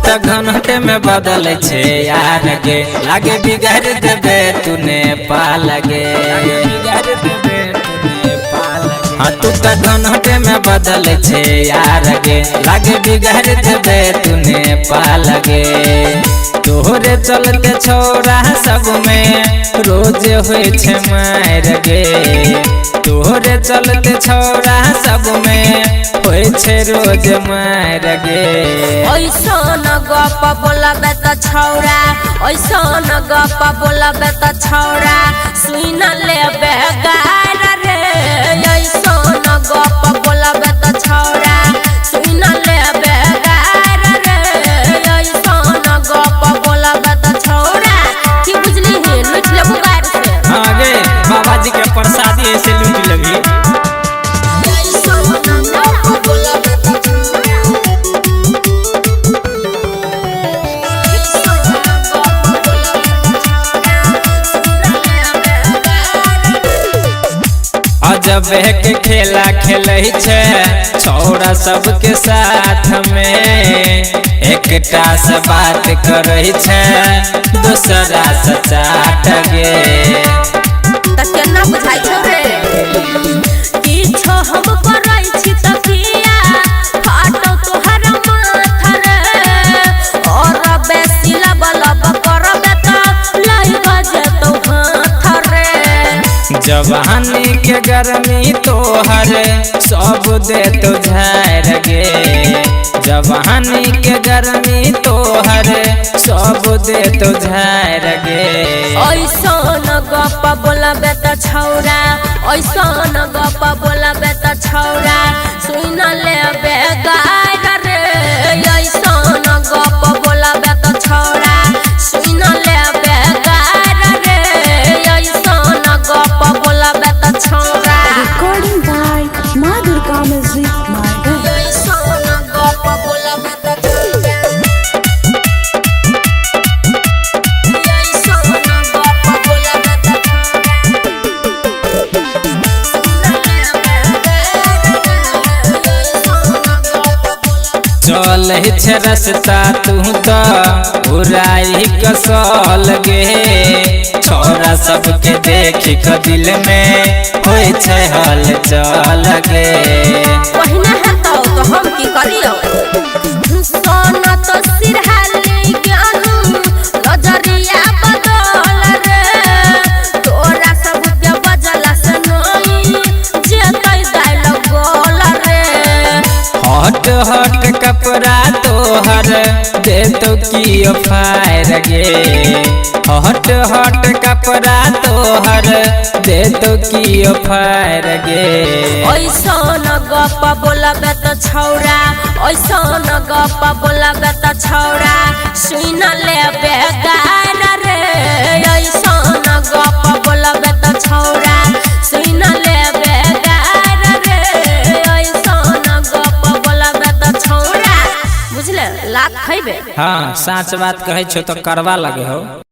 त घंटे में बदल छे यार गे, लागे बिगाड़ देबे तूने पाल गे। हाँ तू त घंटे में बदल छे यार गे, लागे बिगाड़ देबे तूने पाल गे। तोहरे चलते छौरा सब में रोज होय छे मार गे, तोहरे चलते छौरा सब में होय छे रोज मार गे। ऐसन गप बोलबे त छौरा, ऐसन गप बोलबे त छौरा, सुन लेबे गार रे। ऐसन गप बोलबे त छौरा, सुन लेबे गार रे। ऐसन गप बोलबे त छौरा, की बुझली हे लुटि लेबू गार से। हाँ गे बाबा जी के प्रसादी ऐसे लूट लेबी। ऐसन गप बोलबे त छौरा, अजब के खेला खेलै छे छौरा सबके साथ में, एकटा से बात करै छे दोसरा से चाट गे। त केना बुझाइ छौ रे? किछो हम करै छी त किया फाटौ तोहर माथा रे? और बेसी लब लब करबे त लाइग जेतौ हाथ रे। जवानी के गर्मी तोहर सब देतो झार गे, जवानी के गर्मी तोहर सब देतो झार गे। ऐसन गप बोलबे त छौरा, ऐसन गप बोलबे त छौरा, सुन लेबे गार रे। ऐसन गप बोलबे त छौरा, सुन लेबे गार रे। ऐसन गप बोलबे त छौरा। Recording by Ma Durga Music, Margan. ऐसन गप बोलबे त छौरा, ऐसन गप बोलबे त चल छे रस्ता तू त उड़ाई कसल गे, छौरा सबके देख क दिल में होय छे हलचल गे। पहिने हेतौ तऽ हम की करियौ? सोना तो सिरहाली ज्ञानू नजरिया बदल रे। तोरा सबके बजला से नहीं जेतै दाइल गोल रे। हट हट कपड़ा तोहर देतो की फायर गे, हट हट कपड़ा तोहर देतो की फायर गे। ऐसन गप बोलबे त छौरा, ऐसन गप बोलबे त छौरा, सुन लेबे गार रे। ऐसन गप बोलबे त छौरा, सुन लेबे गार रे। ऐसन गप बोलबे त छौरा, बुझले लात खैबे। हाँ साच बात कहै छौ तो करवा लगे हो।